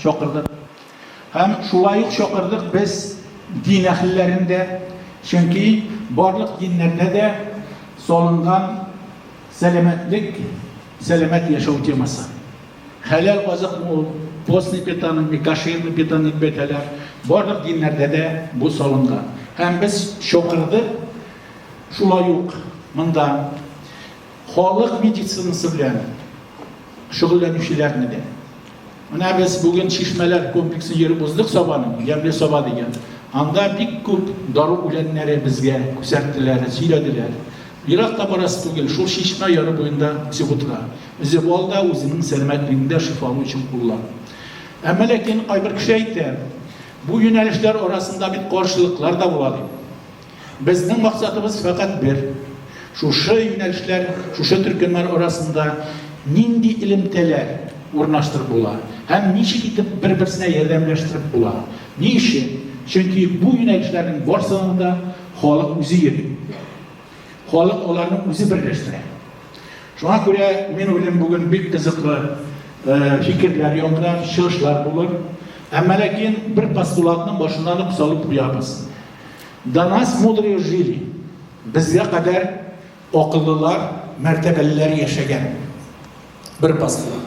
чакырдык. Һәм шулай ук чакырдык без дин әһелләрен дә, чөнки барлык диннәрдә дә салынган сәламәтлек, сәламәт яшәү темасы. Хәләл азыкмы ул, постный питание, кошерный питание дип әйтәләр, барлык диннәрдә дә бу салынган. Һәм без чакырдык шулай ук монда халык медицинасы белән шөгыльләнүчеләрне дә. Менә без бүген чишмәләр комплексын йөреп уздык Сабаның, Ямьле Саба дигән. Анда бик күп дару үләннәре безгә күрсәттеләр, сөйләделәр. Ерак та барасы түгел, шул чишмә яры буенда үсеп утыра. Өзеп ал да үзеңнең сәламәтлегеңдә шифалы өчен куллан. Әмма ләкин кайбер кеше әйтә, бу юнәлешләр арасында бит каршылыклар да була дип. Безнең максатыбыз фәкать бер, шушы юнәлешләр, шушы төркемнәр арасында нинди элемтәләр урнаштырып була һәм ничек итеп бер-берсенә ярдәмләштереп була. Ни өчен? Чөнки бу юнәлешләрнең барсына да халык үзе йөри. Халык аларны үзе берләштерә. Шуңа күрә мин уйлыйм, бүген бик кызыклы фикерләр яңгырар, чыгышлар булыр. Әмма ләкин бер постулатның башыннан ук салып куябыз. До нас мудрые жили. Безгә кадәр акыллылар, мәртәбәлеләр яшәгән. Бер постулат.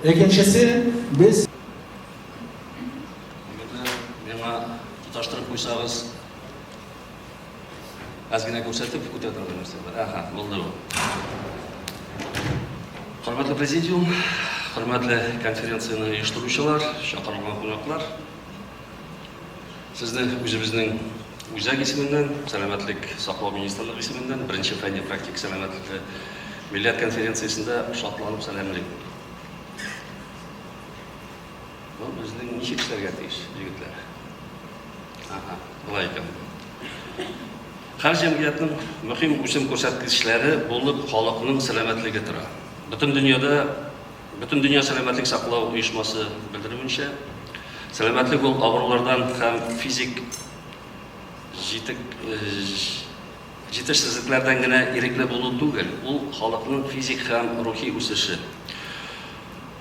Икенчесе, без Егетләр, миңа тоташтырып куйсагыз, әз генә күрсәтеп үтә торган нәрсә бар. Аһа, булды бу. Хөрмәтле президиум, хөрмәтле конференцияне оештыручылар, чакырылган кунаклар, Сезне үзебезнең үзәк исеменнән, Сәламәтлек саклау министрлыгы исеменнән, беренче фәнни-практик сәламәтлекле милләт конференциясендә шатланып сәламлим. Бу безнең ничек эшләргә тиеш, егетләр? Ага, болай икән. Һәр җәмгыятьнең мөһим үсем күрсәткечләре булып халыкның сәламәтлеге тора. Бөтен дөньяда Бөтендөнья сәламәтлек саклау оешмасы белдерүенчә, сәламәтлек ул авырулардан һәм физик җитек җитешсезлекләрдән генә ирекле булу түгел, ул халыкның физик һәм рухи үсеше,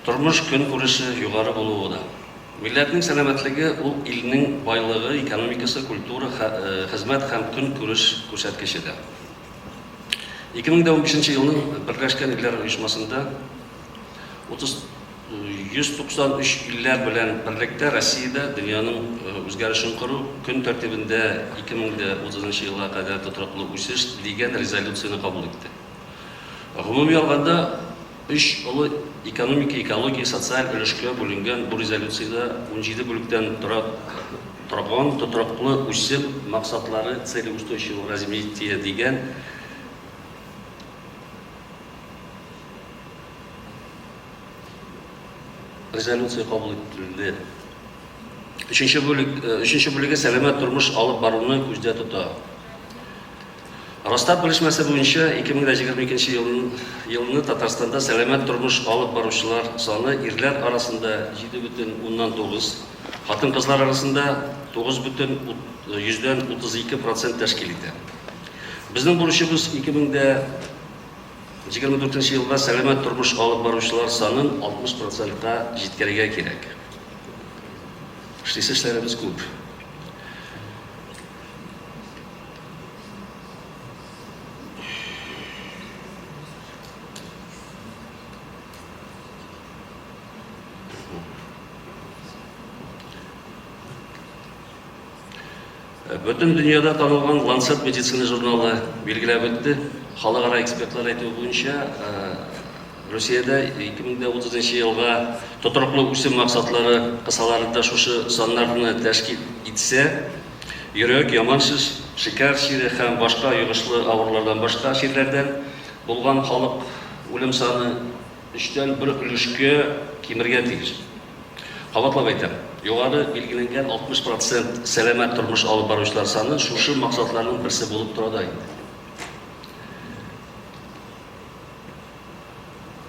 тормыш көнкүреше югары булуы да. Милләтнең сәламәтлеге ул илнең байлыгы, экономикасы, культура, хезмәт һәм көнкүреш күрсәткече дә. 2015 елның Берләшкән Илләр Оешмасында 30 193 илләр белән берлектә Россиядә дөньяның үзгәрешен кору көн тәртибендә 2030 елга кадәр тотрыклы үсеш дигән резолюцияне кабул итте. Гомуми алганда, өч олы экономика, экология, социаль өлешкә бүленгән бу резолюциядә 17 бүлектән тора торган тотрыклы үсем максатлары, цели устойчивого развития, дигән резолюция кабул ителде. Өченче бүлек, өченче бүлеге сәламәт тормыш алып баруны күздә тота. Росстат белешмәсе буенча, 2022 елны Татарстанда сәламәт тормыш алып баручылар саны ирләр арасында 7,9, хатын-кызлар арасында 9,32 процент тәшкил итә. Безнең бурычыбыз 2024 елга сәламәт тормыш алып баручылар санын 60 процентка җиткерергә кирәк. Эшлисе эшләребез күп. Бөтен дөньяда танылган Lancet медицина журналы билгеләп үтте. Халыкара экспертлар әйтүе буенча, Русиядә 2030 елга тотрыклы үсем максатлары кысаларында шушы саннарны тәшкил итсә, Йөрәк, яман шеш, шикәр чире һәм башка йогышлы авырулардан башка чирләрдән булган халык үлем саны өчтән бер өлешкә кимергә тиеш. Кабатлап әйтәм, югары билгеләнгән 60 процент сәламәт тормыш алып баручылар саны шушы максатларның берсе булып тора да инде.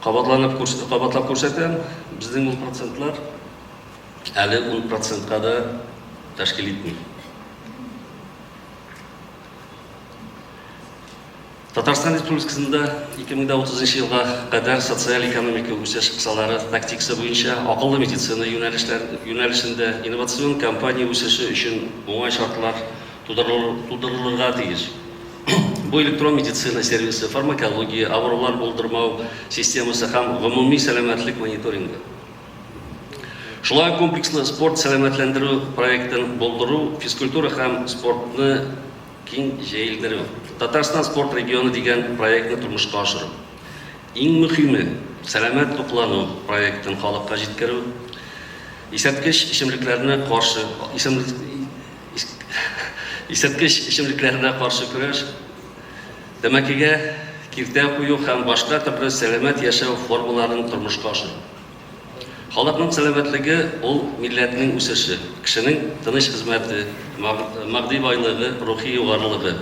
Кабатланып, кабатлап күрсәтәм, безнең ул процентлар әле ун процентка да тәшкил итми. Татарстан Республикасында 2030 елга кадәр социаль-экономика үсеш кысалары тактикасы буенча акыллы медицина юнәлешендә инновацион компания үсеше өчен уңай шартлар тудырылырга тиеш. Бу электрон медицина сервисы, фармакология, авырулар булдырмау системасы һәм гомуми сәламәтлек мониторингы. Шулай ук комплекслы спорт сәламәтләндерү проектын булдыру, физкультура һәм спортны киң җәелдерү, Татарстан спорт регионы дигән проектны тормышка ашыру. Иң мөхиме, сәламәт туклану проектын халыкка җиткерү, исерткеч эчемлекләрне каршы исерткеч эчемлекләренә каршы көрәш, тәмәкегә киртә кую һәм башка төрле сәламәт яшәү формаларын тормышка ашыру. Халыкның сәламәтлеге ул милләтнең үсеше, кешенең тыныч хезмәте, матди байлыгы, рухи югарылыгы.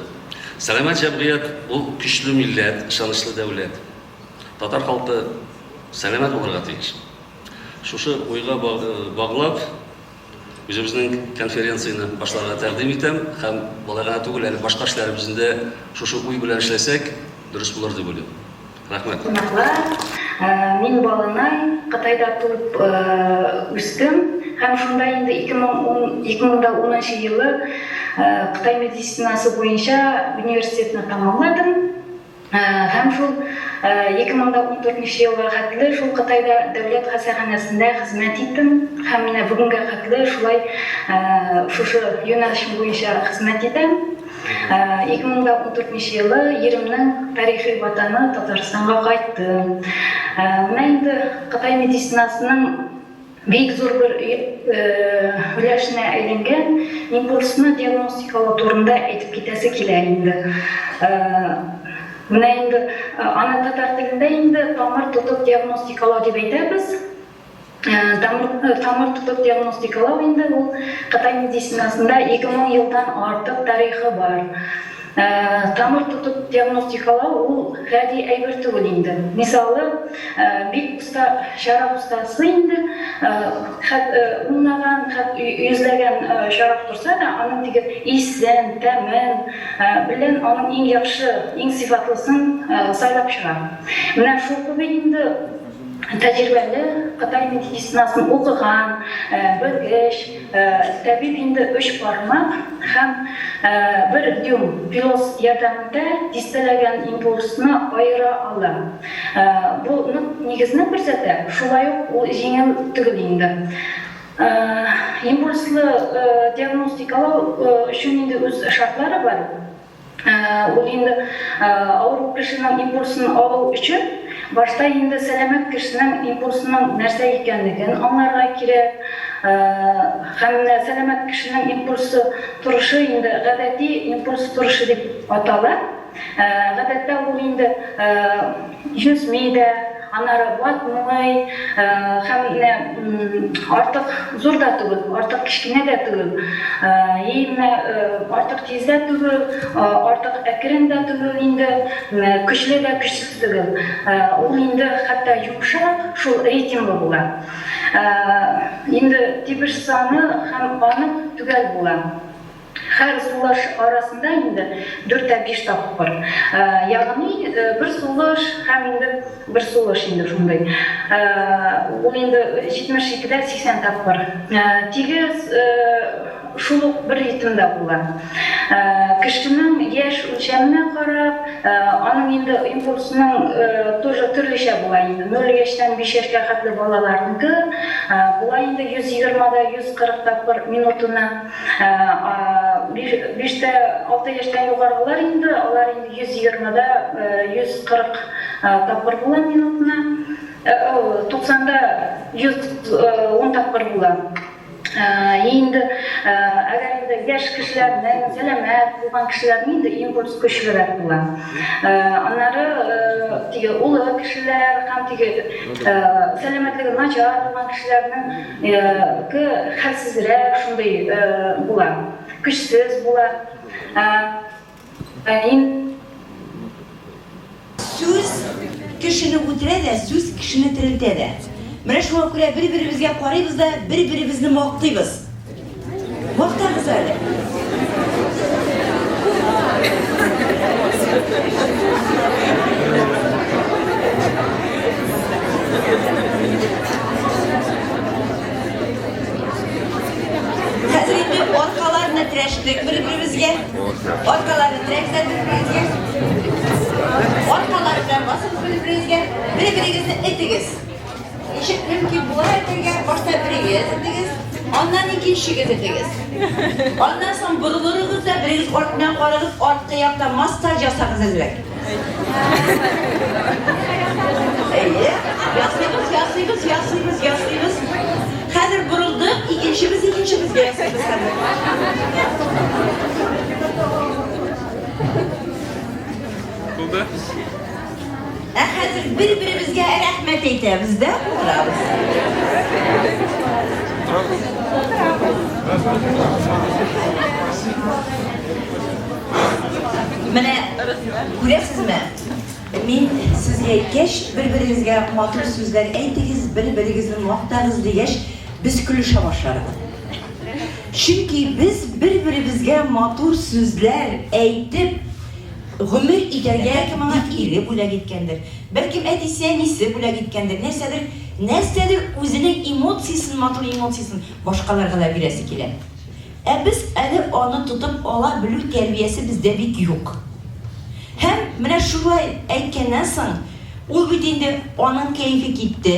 Сәламәт җәмгыять ул көчле милләт, ышанычлы дәүләт. Татар халкы сәламәт булырга тиеш. Шушы уйга баглап, үзебезнең конференцияне башларга тәкъдим итәм һәм болай гына түгел, әле башка эшләребезне дә шушы уй белән эшләсәк, дөрес булыр дип уйлыйм. Рәхмәт. Кунаклар, мин Баланай, Кытайда туып үстем һәм шунда инде 2010 2010 елы Кытай медицинасы буенча университетны тәмамладым. Һәм шул 2014 елга хәтле шул Кытайда дәүләт хастаханәсендә хезмәт иттем һәм менә бүгенгә хәтле шулай шушы юнәлеш буенча хезмәт итәм. 2014 елы иремнең тарихи ватаны Татарстанга кайттым. Менә инде Кытай медицинасының бик зур бер өлешенә әйләнгән импульсны диагностикалау турында әйтеп китәсе килә инде. Менә инде аны татар телендә инде тамыр тотып диагностикалау дип әйтәбез. Тамыр, тамыр тотып диагностикалау инде ул Кытай медицинасында 2000 елдан артык тарихы бар. Тамыр тотып диагностикалау ул гади әйбер түгел инде. Мисалы, бик оста шәраб остасы инде, хәт унлаган, хәт йөзләгән шәраб торса да, аның теге исен, тәмен белән аның иң яхшы, иң сыйфатлысын сайлап чыга. Менә шул кебек инде Тәҗрибәле Кытай медицинасын укыган белгеч, табиб инде өч бармак һәм бер дюйм пилос ярдәмендә дистәләгән импульсны аера ала. Бу нык нигезне күрсәтә, шулай ук ул җиңел түгел инде. Импульслы диагностикалау өчен инде үз шартлары бар. Ул инде авыру кешенең импульсын алу өчен башта инде сәламәт кешенең импульсының нәрсә икәнлеген аңларга кирәк. Һәм менә сәламәт кешенең импульсы торышы инде гадәти импульс торышы дип атала. Гадәттә ул инде йөзми дә, аннары батмый һәм менә артык зур да түгел, артык кечкенә дә түгел. И менә артык тиз дә түгел, артык әкрен дә түгел инде, көчле дә, көчсез түгел. Ул инде хәтта йомшак, шул ритмлы була. Инде тибеш саны һәм анык төгәл була. Һәр сулыш арасында инде дүрт тә биш тапкыр. Ягъни бер сулыш һәм инде бер сулыш инде шундый. Ул инде 72 дә 80 тапкыр. Тигез шул ук бер ритмда була. Кешенең яшь үлчәменә карап, аның инде импульсының тоже төрлечә була инде. 0 яшьтән 5 яшькә хәтле балаларныкы була инде 120 да 140 тапкыр минутына. Биштә алты яшьтән югарылар инде, алар инде 120-да 140 тапкыр була минутына. 90-да 110 тапкыр була. Инде әгәр инде яшь кешеләрнең, сәламәт булган кешеләрнең инде импульс көчлерәк була. Аннары теге олы кешеләр һәм теге сәламәтлеге начар булган кешеләрнең К хәлсезрәк шундый була, көчсез була. Сүз кешене үтерә дә, сүз кешене терелтә дә. Менә шуңа күрә бер-беребезгә карыйбыз да, бер-беребезне мактыйбыз. Мактагыз әле. Хәзер инде аркаларны терәштек бер-беребезгә. Аркаларны терәгез бер-берегезгә. Аркалар белән басыгыз бер-берегезгә. Бер-берегезне этегез. Ничек мөмкин була этергә? Башта берегез этегез, аннан икенчегез этегез. Аннан соң борылырыгыз да берегез артыннан карагыз, арткы якта массаж ясагыз әзрәк. Әйе, ясыйбыз, ясыйбыз, ясыйбыз, ясыйбыз. Хәзер борылдык, икенчебез икенчебезгә ясыйбыз хәзер. Булды. Ә хәзер бер-беребезгә рәхмәт әйтәбез дә утырабыз. Менә күрәсезме? Мин сезгә әйткәч, бер-берегезгә матур сүзләр әйтегез, бер-берегезне мактагыз дигәч, без көлешә башладык. Чөнки без бер-беребезгә матур сүзләр әйтеп гомер итәргә, бәлкем аңа ире бүләк иткәндер, бәлкем әтисе-әнисе бүләк иткәндер, нәрсәдер, нәрсәдер үзенең эмоциясен, матур эмоциясен башкаларга да бирәсе килә. Ә без әле аны тотып ала белү тәрбиясе бездә бик юк. Һәм менә шулай әйткәннән соң, ул бит инде аның кәефе китте.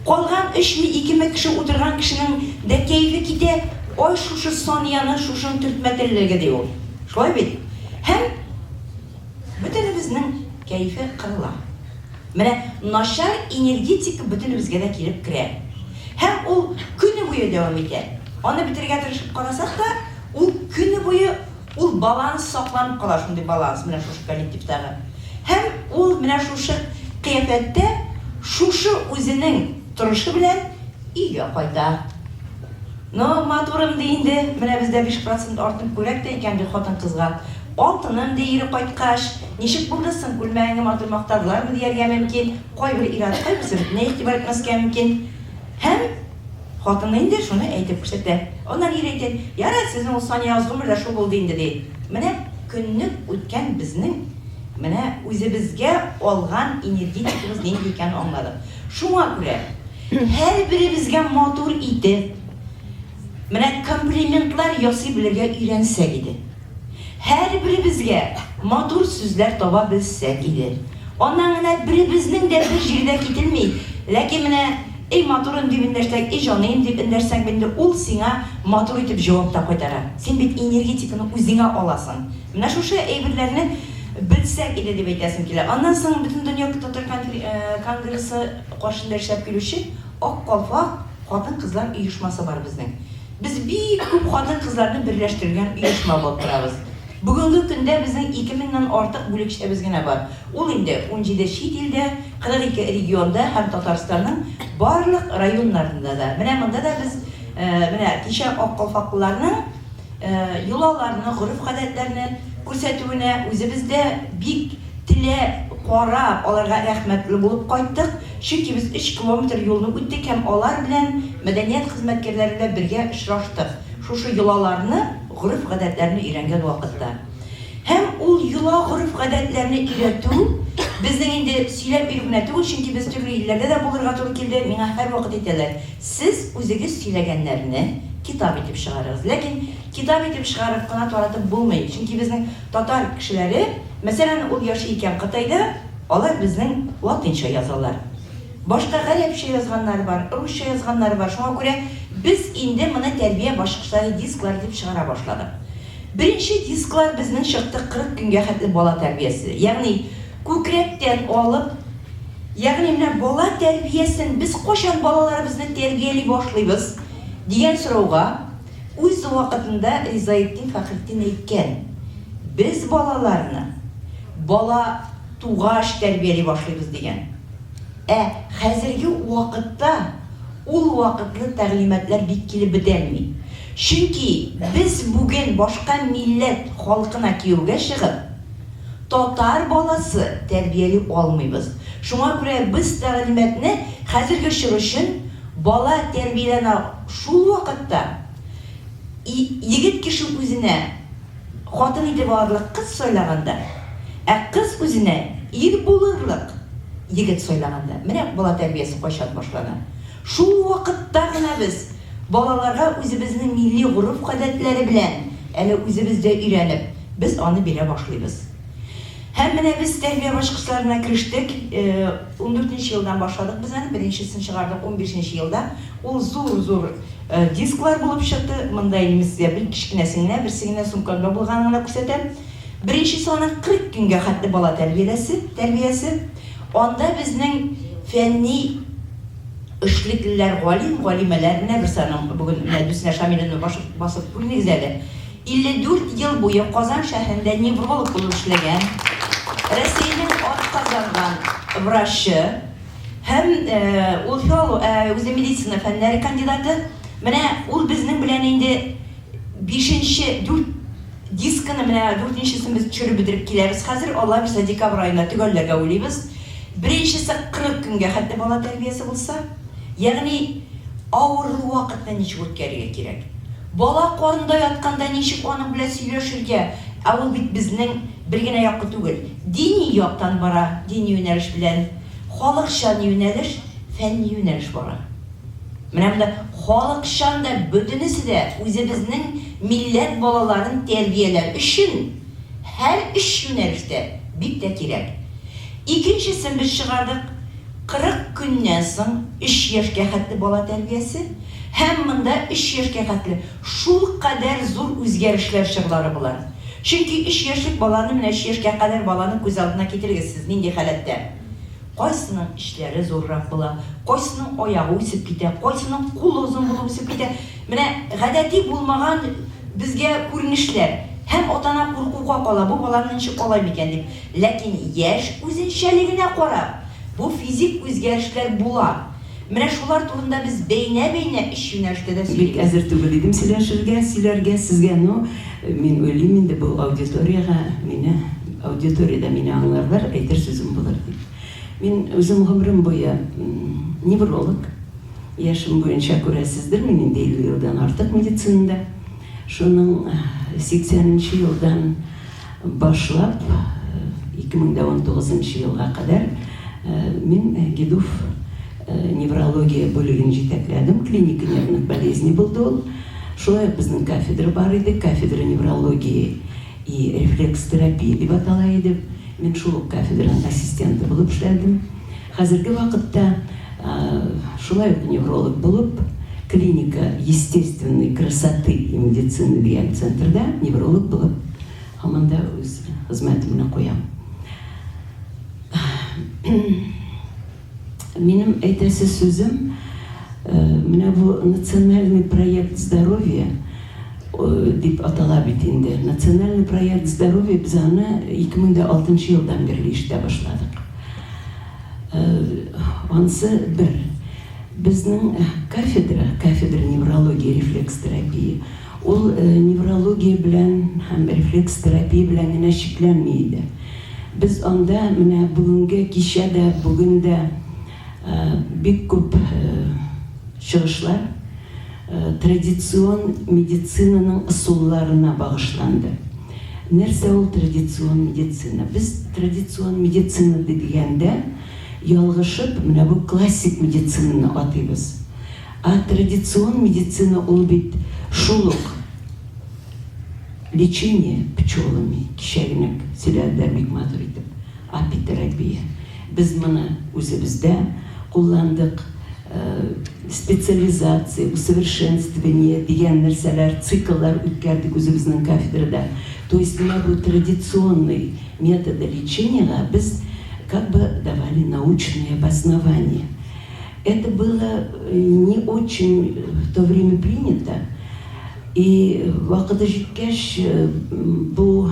Калган өчме, икеме кеше утырган кешенең дә кәефе китә, ай шушы Санияның шушының төртмә теллеге, ди ул. Шулай бит? Һәм бөтенебезнең кәефе кырыла. Менә начар энергетика бөтенебезгә дә килеп керә. Һәм ул көне буе дәвам итә. Аны бетерергә тырышып карасак та, ул көне буе ул баланс сакланып кала, шундый баланс менә шушы коллективтагы. Һәм ул менә шушы кыяфәттә, шушы үзенең торышы белән өйгә кайта. Ну, матурым, ди инде, менә бездә 5% артып күрәк тә икән, ди хатын-кызга. Алтыным, ди ире кайткач, ничек булды соң, күлмәгеңне матур мактадылармы дияргә мөмкин, кайбер ир-ат кайберсе бөтенләй игътибар итмәскә мөмкин. Һәм хатыны инде шуны әйтеп күрсәтә. Аннан ир әйтә, ярар, сезнең ул Саниягыз гомер дә шул булды инде, ди. Менә көнлек үткән безнең менә үзебезгә алган энергетикабыз нинди икәнен аңладык. Шуңа күрә Һәрберебезгә матур итеп, менә комплиментлар ясый белергә өйрәнсәк иде. Һәрберебезгә матур сүзләр таба белсәк иде. Аннан гына беребезнең дә бер җирдә кителми. Ләкин менә эй матурым дип эндәшсәң, эй җаныем дип эндәшсәң инде ул сиңа матур итеп җавап та кайтара. Син бит энергетиканы үзеңә аласың. Менә шушы әйберләрне белсәк иде дип әйтәсем килә. Аннан соң Бөтендөнья татар конгрессы каршында эшләп килүче Ак калфак хатын-кызлар оешмасы бар безнең. Без бик күп хатын-кызларны берләштергән оешма булып торабыз. Бүгенге көндә безнең 2 меңнән артык бүлекчәбез генә бар. Ул инде 17 чит илдә, 42 регионда һәм Татарстанның барлык районнарында да. Менә монда да без менә кичә ак калфаклыларның йолаларны, гореф-гадәтләрне күрсәтүенә үзебез дә бик теләп, карап, аларга рәхмәтле булып кайттык. Чөнки без өч километр юлны үттек һәм алар белән, мәдәният хезмәткәрләре белән бергә очраштык. Шушы йолаларны, гореф-гадәтләрне өйрәнгән вакытта. Һәм ул йола-гореф-гадәтләрне өйрәтү безнең инде сөйләп йөрү генә түгел, чөнки без төрле илләрдә дә булырга туры килде, миңа һәрвакыт әйтәләр, Сез үзегез сөйләгәннәрне китап итеп чыгарыгыз. Ләкин китап итеп чыгарып кына таратып булмый, чөнки безнең татар кешеләре, мәсәлән, ул яши икән Кытайда, алар безнең латинча язалар. Башка гарәпчә язганнары бар, русча язганнары бар. Шуңа күрә без инде моны тәрбия баскычлары дисклар дип чыгара башладык. Беренче дисклар безнең чыкты 40 көнгә хәтле бала тәрбиясе. Ягъни күкрәктән алып, Ягъни менә бала тәрбиясен, без кайчан балаларыбызны тәрбияли башлыйбыз, дигән сорауга үз вакытында Ризаэтдин Фәхретдин әйткән, Без балаларны бала тугач тәрбияли башлыйбыз, дигән. Ә хәзерге вакытта ул вакытлы тәгълиматлар бик килеп бетәлми. Чөнки без бүген башка милләт халкына кияүгә чыгып, Татар баласы тәрбияли алмыйбыз. Шуңа күрә без тәгълиматны хәзерге чор өчен бала тәрбияләнә шул вакытта, и егет кеше үзенә хатын итеп алырлык кыз сайлаганда, Ә кыз үзенә ир булырлык егет сайлаганда, менә бала тәрбиясе кайчан башлана. Шул вакытта гына без балаларга үзебезнең милли гореф-гадәтләре белән, әле үзебез дә өйрәнеп, без аны бирә башлыйбыз. Һәм менә без тәрбия башкычларына керештек. Ундүртенче елдан башладык без аны, беренчесен чыгардык унбишенче елда. Ул зур-зур дисклар булып чыкты. Монда инде мин сезгә бер кечкенәсен генә, берсе генә сумкамда булганын гына күрсәтәм. Беренче саны 40 көнгә хәтле бала тәрбияләсе, тәрбиясе. Анда безнең фәнни эшлеклеләр, галим, галимәләр, менә берсе аның бүген менә Дүсинә Шамилевна башып басып күренегез әле. 54 ел буе Казан шәһәрендә невролог булып эшләгән, Рәсәйнең атказанган врачы һәм ул филолог, үзе медицина фәннәре кандидаты. Менә ул безнең белән инде бишенче, дүрт Дискыны менә дүртенчесен без төшереп бетереп киләбез хәзер, Алла бирсә, декабрь аенда төгәлләргә уйлыйбыз. Беренчесе 40 көнгә хәтле бала тәрбиясе булса, ягъни авырлы вакытны ничек үткәрергә кирәк. Бала карында ятканда ничек аның белән сөйләшергә, ә ул бит безнең бер генә якы түгел, дини яктан бара, дини юнәлеш белән, халыкчан юнәлеш, фәнни юнәлеш бара. Менә монда халыкчан да бөтенесе дә үзебезнең милләт балаларын тәрбияләр өчен һәр өч юнәлештә бик тә кирәк. Икенчесен без чыгардык, 40 көннән соң өч яшькә хәтле бала тәрбиясе һәм монда өч яшькә хәтле шулкадәр зур үзгәрешләр чорлары болар. Чөнки өч яшьлек баланы, менә өч яшькә кадәр баланы күз алдына китерегез сез нинди халәттә. Кайсының эчләре зуррак була, кайсының аягы үсеп китә, кайсының кулы озын булып үсеп китә. Менә гадәти булмаган безгә күренешләр. Һәм ата-ана куркуга кала, бу баланы ничек алайм икән дип. Ләкин яшь үзенчәлегенә карап, бу физик үзгәрешләр була. Менә шулар турында без бәйнә-бәйнә өч юнәлештә дә Бик сөйлибез. әзер түгел идем сөйләшергә, сөйләргә сезгә, но мин уйлыйм инде бу аудиториягә мине, аудиториядә мине аңларлар, әйтер сүзем булыр дип. Мин үзем гомерем буе невролог, яшем буенча күрәсездер, мин инде 50 елдан артык медицинада. Шуның 80 нче елдан Башлап, 2019 нчы елга кадәр мин ГИДУВ неврология бүлеген җитәкләдем, клиника нервных болезней булды ул. Шулай ук безнең кафедра бар иде, кафедра неврологии и рефлексотерапии дип атала иде. Мин шул ук кафедраның ассистенты булып эшләдем. Хәзерге вакытта шулай ук невролог булып, клиника естественной красоты и медицины дигән центрда невролог булып һаман да үз хезмәтемне куям. Минем әйтәсе сүзем, менә бу национальный проект здоровья дип атала бит инде. Национальный проект здоровья без аны 2006 елдан бирле ишетә башладык. Ансы бер. Безнең кафедра, кафедра неврологии, рефлекстерапии, ул неврология белән һәм рефлекстерапия белән генә чикләнми иде. Без анда менә бүгенге кичә дә, бүген дә бик күп чыгышлар традицион медицинаның ысулларына багышланды. Нәрсә ул традицион медицина? Без традицион медицина дигәндә, ялгышып, менә бу классик медицинаны атыйбыз. Ә традицион медицина ул бит шул ук лечение пчелами, кичәгенәк сөйләделәр бик матур итеп. Апитерапия. Без моны үзебездә кулландык. Специализация, усовершенствование дигән нәрсәләр, цикллар үткәрдек үзебезнең кафедрада. То есть менә бу традиционный методы лечениега без как бы давали научное обоснование. Это было не очень в то время принято. И вакыты җиткәч, бу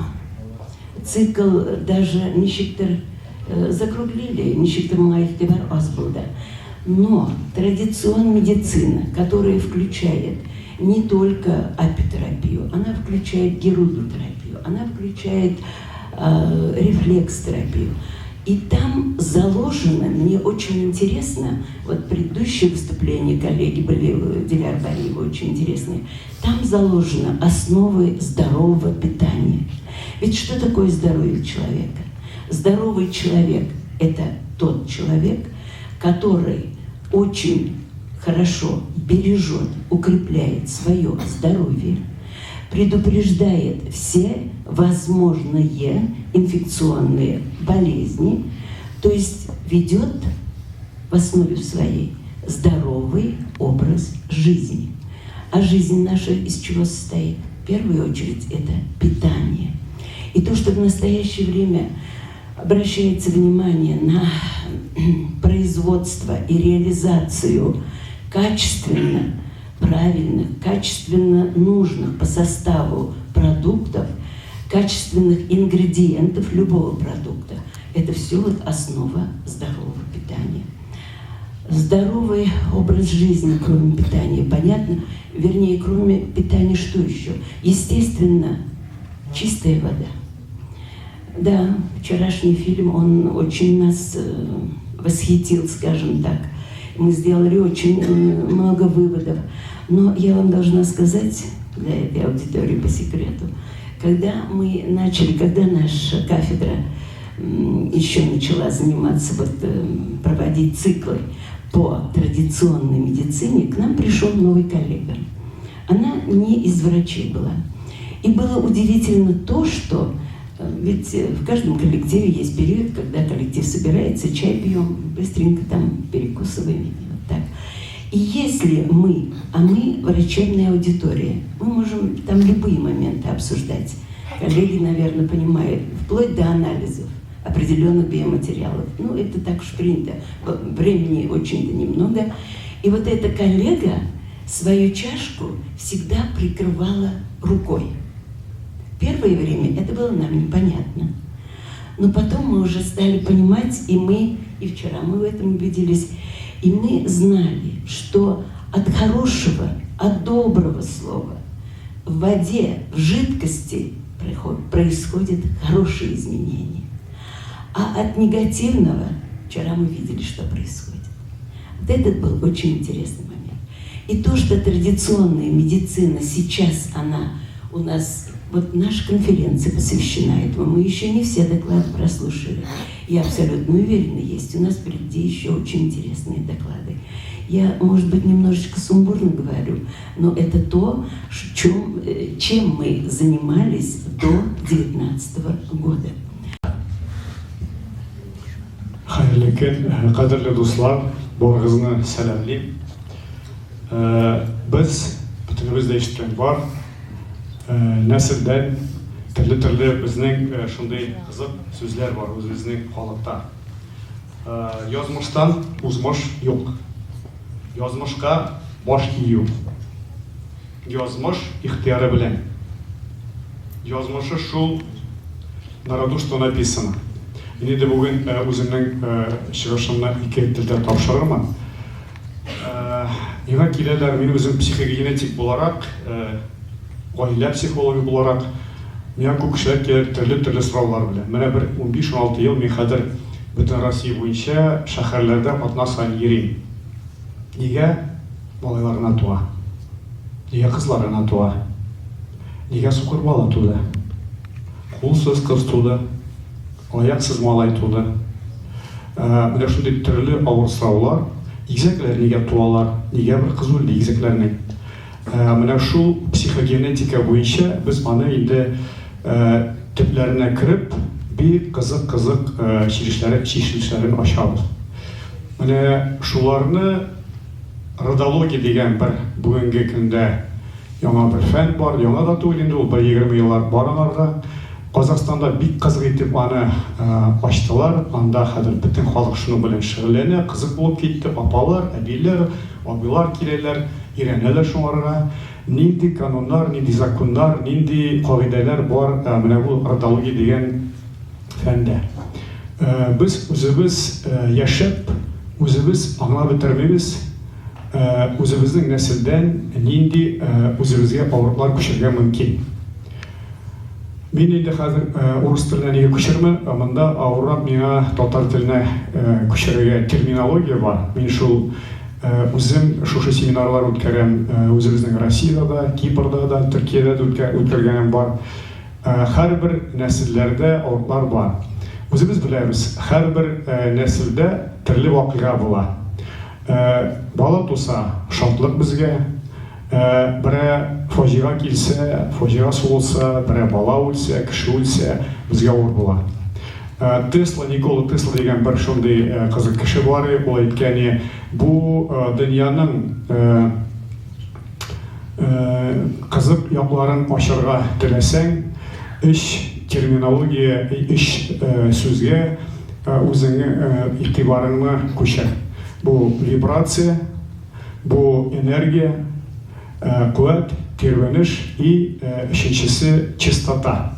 Цикл даже ничектер закруглили, ничектер моңа игътибар аз булды. Но традицион медицина, которая включает не только апитерапию, она включает герудотерапию, она включает рефлекстерапию. И там заложено, мне очень интересно, вот предыдущие выступления коллеги были, Диляр Бариева, очень интересные, там заложены основы здорового питания. Ведь что такое здоровье человека? Здоровый человек – это тот человек, который очень хорошо бережет, укрепляет свое здоровье, предупреждает все возможные инфекционные болезни, то есть ведет в основе своей здоровый образ жизни. А жизнь наша из чего состоит? В первую очередь это питание. И то, что в настоящее время обращается внимание на производство и реализацию качественно правильных, качественно нужных по составу продуктов, качественных ингредиентов любого продукта. Это все вот основа здорового питания. Здоровый образ жизни, кроме питания, понятно? Вернее, кроме питания, что еще? Естественно, чистая вода. Да, вчерашний фильм, он очень нас восхитил, скажем так. Мы сделали очень много выводов. Но я вам должна сказать, для этой аудитории по секрету, когда мы начали, когда наша кафедра еще начала заниматься, вот, проводить циклы по традиционной медицине, к нам пришел новый коллега. Она не из врачей была. И было удивительно то, что ведь в каждом коллективе есть период, когда коллектив собирается, чай пьем, быстренько там перекусываем. Вот так. И если мы, а мы врачебная аудитория, мы можем там любые моменты обсуждать. Коллеги, наверное, понимают, вплоть до анализов определенных биоматериалов. Ну, это так уж принято. Времени очень-то немного. И вот эта коллега свою чашку всегда прикрывала рукой. Первое время это было нам непонятно. Но потом мы уже стали понимать, и мы, и вчера мы в этом убедились, и мы знали, что от хорошего, от доброго слова в воде, в жидкости происходят хорошие изменения. А от негативного, вчера мы видели, что происходит. Вот этот был очень интересный момент. И то, что традиционная медицина сейчас, она у нас, вот наша конференция посвящена этому, мы еще не все доклады прослушали. Я абсолютно уверена, есть у нас впереди еще очень интересные доклады. Я, может быть, немножечко сумбурно говорю, но это то, чем мы занимались до 2019 года. Хәерле көн, кадерле дуслар, барыгызны сәламлим. Без бөтенебез дә ишеткән бар, нәселдән төрле-төрле безнең шундый кызык сүзләр бар үзебезнең халыкта. Язмыштан узмыш юк. Язмышка баш ию. Язмыш ихтыяры белән. Язмышы шул на роду что написано. Мин инде бүген үземнең чыгышымны ике телдә тапшырырмын. Миңа киләләр, мин үзем психогенетик буларак, гаилә психологы буларак, миңа күп кешеләр килә төрле-төрле сораулар белән. Менә бер 15-16 ел мин хәзер бөтен Россия буенча шәһәрләрдә атна саен йөрим. Нигә малайлар гына туа? Нигә кызлар гына туа? Нигә сукыр бала туды? Кулсыз кыз туды, аяксыз малай туды. Менә шундый төрле авыр сораулар. Игезәкләр нигә туалар? Нигә бер кыз үлде игезәкләрнең? Менә шул психогенетика буенча без аны инде төпләренә кереп, бик кызык-кызык чишелешләре, чишелешләрен ачабыз. Менә шуларны родология дигән бер бүгенге көндә Яңа бер фән бар, яңа да түгел инде ул, бер 20 еллар бар аңарга. Казахстанда бик кызык итеп аны ачтылар. Анда хәзер бөтен халык шуның белән шөгыльләнә, кызык булып китте. Апалар, әбиләр, абыйлар киләләр, өйрәнәләр шуңарга. Нинди кануннар, нинди законнар, нинди кагыйдәләр бар менә бу родология дигән фәндә. Без үзебез яшәп, үзебез аңлап бетермибез. Үзебезнең нәселдән нинди үзебезгә авырлыклар күчерергә мөмкин? Мин инде хәзер урыс теленә нигә күчермен, монда авыррак миңа татар теленә күчерергә терминология бар. Мин шул үзем шушы семинарлар үткәрәм үзебезнең Россиядә дә, Кипрда да, Төркиядә дә үткәргәнем бар. Һәрбер нәселләрдә авырлыклар бар. Үзебез беләбез, һәрбер нәселдә төрле вакыйга була. Бала туса, шатлык безгә, берә фаҗига килсә, фаҗига сугылса, берә бала үлсә, кеше үлсә, безгә авыр була. Тесла, Никола Тесла дигән бер шундый кызык кеше бар, ул әйткән, бу дөньяның Кызык якларын ачарга теләсәң, өч терминология, өч сүзгә үзеңне игътибарыңны күчер. Бу вибрация, бу энергия, куәт, тирбәнеш и өченчесе чистота.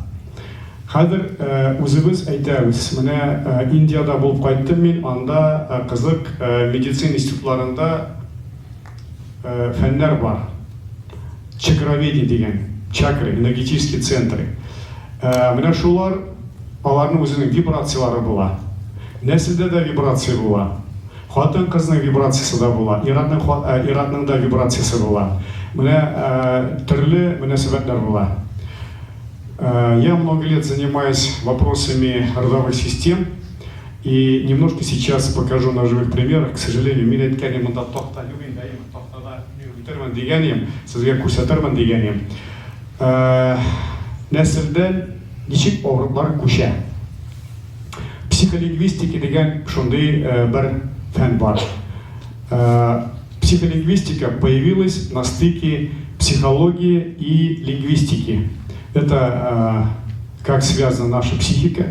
Хәзер үзебез әйтәбез, менә Индиядә булып кайттым мин, анда кызык медицина институтларында фәннәр бар. Чакроведение дигән, чакры, энергетические центры. Менә шулар, аларның үзенең вибрацияләре була. Нәселдә дә вибрация була. Хатын-кызның вибрациясе дә була, ир-атның ир-атның да вибрациясе була. Менә төрле мөнәсәбәтләр була. Я много лет занимаюсь вопросами родовых систем. И немножко сейчас покажу на живых примерах. К сожалению, мин әйткән идем, монда такта юк инде, әйеме, тактада мин үтермен дигән идем, сезгә күрсәтермен дигән идем. Нәселдән ничек авырыклар күчә? Психолингвистика дигән шундый бер фән бар. Психолингвистика появилась на стыке психологии и лингвистики. Это как связана наша психика,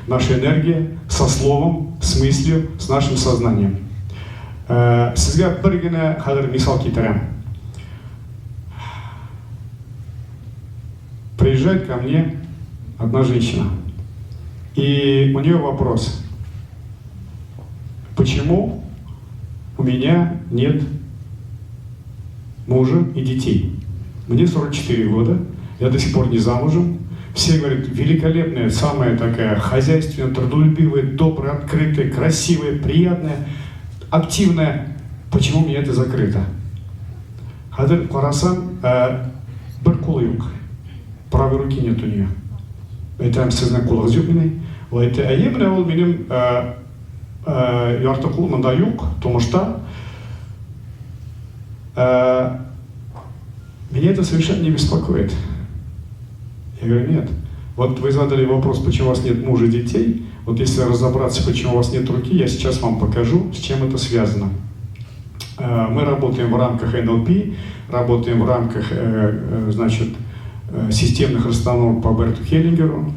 наша энергия со словом, с мыслью, с нашим сознанием. Сезгә бер генә хәзер мисал китерәм. Приезжает ко мне одна женщина. И у нее вопрос. Почему у меня нет мужа и детей? Мне 44 года, я до сих пор не замужем. Все говорят, великолепная, самая такая хозяйственная, трудолюбивая, добрая, открытая, красивая, приятная, активная. Почему мне это закрыто? Хәзер карасам, бер кулы юк. Правой руки нет у нее. Әйтәм, сезнең кулыгыз юк мени? Ул әйтә, әйе, менә ул минем ярты кул монда юк, тумышта. Меня это совершенно не беспокоит. Я говорю, нет. Вот вы задали вопрос, почему у вас нет мужа и детей. Вот если разобраться, почему у вас нет руки, я сейчас вам покажу, с чем это связано. Мы работаем в рамках НЛП, работаем в рамках, значит, системных расстановок по Берту Хеллингеру,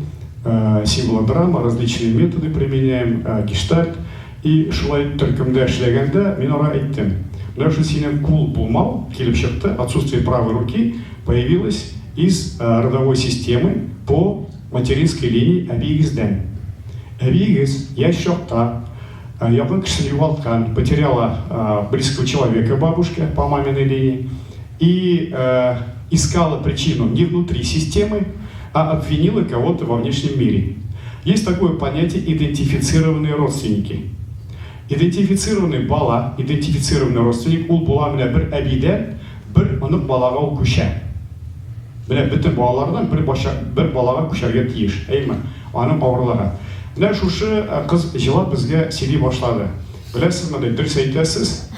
символодрама, различные методы применяем, гештальт. И шулай төркемдә эшләгәндә мин аңа әйттем. Менә шул синең кул булмау килеп чыкты, отсутствие правой руки появилось из родовой системы по материнской линии әбиегездән. Әбиегез яшь чакта якын кешесен югалткан, потеряла близкого человека бабушка по маминой линии и искала причину не внутри системы, а обвинила кого-то во внешнем мире. Есть такое понятие идентифицированные родственники. Идентифицированный бала, идентифицированный родственник, ул була менә бер әбидән бер онык балага ул күчә. Менә бөтен балалардан бер баша, бер балага күчәргә тиеш, әйме? Аның авырлыгы. Менә шушы кыз җылап безгә сөйли башлады. Беләсезме, ди, дөрес әйтәсез,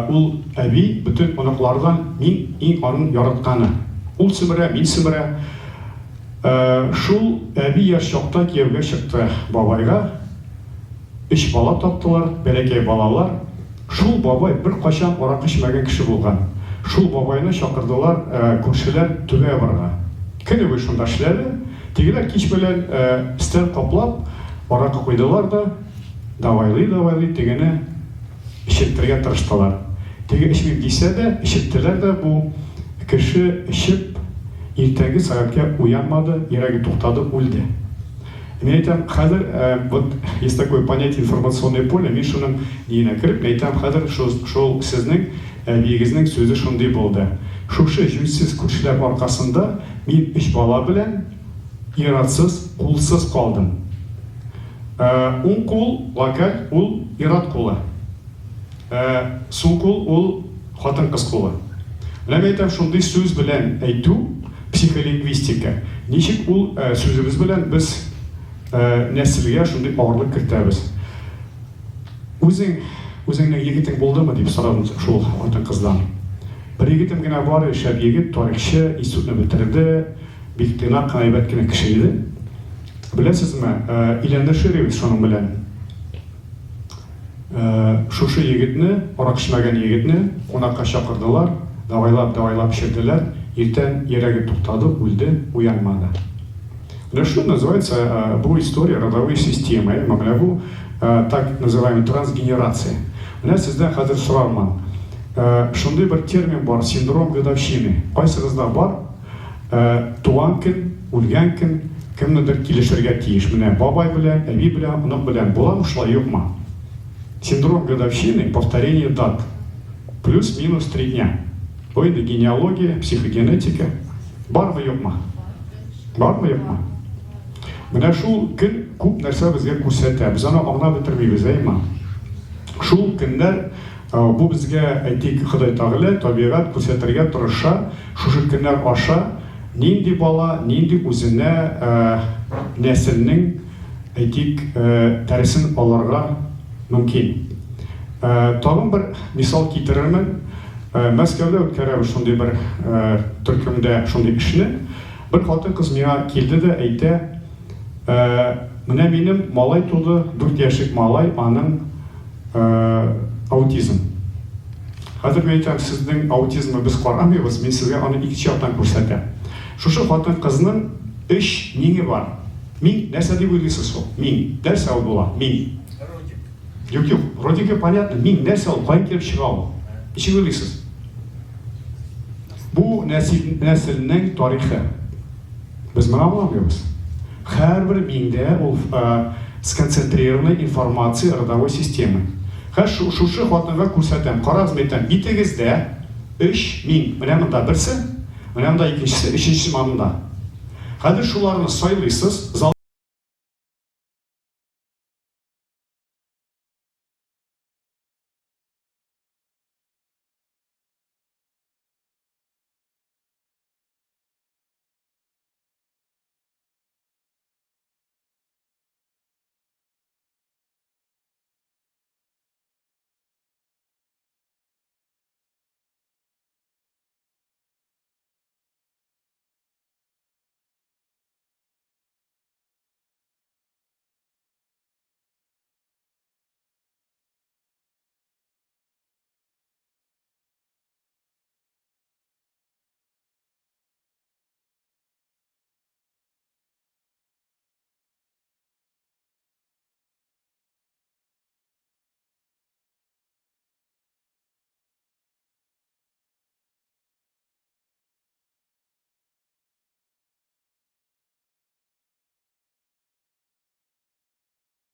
ул әби бөтен оныклардан мин иң аның яратканы. Ул симерә, мин симерә. Шул әби яшь чакта кияүгә чыкты бабайга. Өч бала таптылар, бәләкәй балалар. Шул бабай беркайчан аракы эчмәгән кеше булган. Шул бабайны чакырдылар күршеләр түбә ябарга. Көне буе шунда эшләде. Тегеләр кич белән өстәл каплап аракы куйдылар да, давайлый-давайлый тегене эчертергә тырыштылар. Теге эчмим дисә дә, эчерттеләр дә бу кеше эчеп, иртәнге сәгатькә уянмады, йөрәге туктады, үлде. Мин әйтәм, хәзер вот есть такое понятие информационное поле, мин шуның ниенә кереп, мин әйтәм, хәзер шул, шул сезнең әбиегезнең сүзе шундый булды. Шушы җүнсез күршеләр аркасында мин өч бала белән ир-атсыз, кулсыз калдым. Уң кул, локаль, ул ир-ат кулы. Ә сул кул ул хатын-кыз кулы. Менә мин әйтәм, шундый сүз белән әйтү, психолингвистика, ничек ул сүзебез белән без. нәселгә шундый авырлык кертәбез. Үзең, үзеңнең егетең булдымы, дип сорадым шул хатын-кыздан. Бер егетем генә бар, шәп егет, тарихчы, институтны бетерде, бик тыйнак кына, әйбәт кенә кеше иде. Беләсезме, өйләнешер идек шуның белән. Шушы егетне, арак эчмәгән егетне кунакка чакырдылар, давайлап-давайлап эчерделәр, иртән йөрәге туктады, үлде, уянмады. Менә что называется бу история родовой системы, әйеме? Менә бу так называемый трансгенерация. Менә сездән хәзер сорармын. Шундый бер термин бар, синдром годовщины. Кайсыгызда бар? Туган көн, үлгән көн кемнедер килешергә тиеш. Менә бабай белән, әби белән, онык белән буламы шулай, юкмы? Синдром годовщины, повторение дат. Плюс-минус три дня. Бу инде генеалогия, психогенетика. Бармы, юкмы? Бармы, юкмы? Менә шул көн күп нәрсә безгә күрсәтә. Без аны аңлап бетермибез, әйеме? Шул көннәр бу безгә, әйтик, Ходай Тәгалә, табигать күрсәтергә тырыша, шушы көннәр аша нинди бала, нинди үзенә нәселнең, әйтик, дәресен алырга мөмкин. Тагын бер мисал китерермен. Мәскәүдә үткәрәбез шундый бер төркемдә шундый эшне. Бер хатын-кыз миңа килде дә әйтә, Менә минем малай туды, дүрт яшьлек малай, аның аутизм. Хәзер мин әйтәм, сезнең аутизмны без карамыйбыз, мин сезгә аны икенче яктан күрсәтәм. Шушы хатын-кызның өч миңе бар. Миң, нәрсә дип уйлыйсыз ул? Миң, нәрсә ул була? Миң. Юк, юк, родика понятно, миң нәрсә ул, каян килеп чыга ул? Ничек уйлыйсыз? Бу нәсел, нәселнең тарихы. Без моны аңламыйбыз. Һәрбер миңдә ул сконцентрированная информация родовой системы. Хәзер шушы хатынга күрсәтәм. Карагыз, мин әйтәм, битегездә өч миң. Менә монда берсе, менә монда икенчесе, өченчесе монда. Хәзер шуларны сайлыйсыз, зал.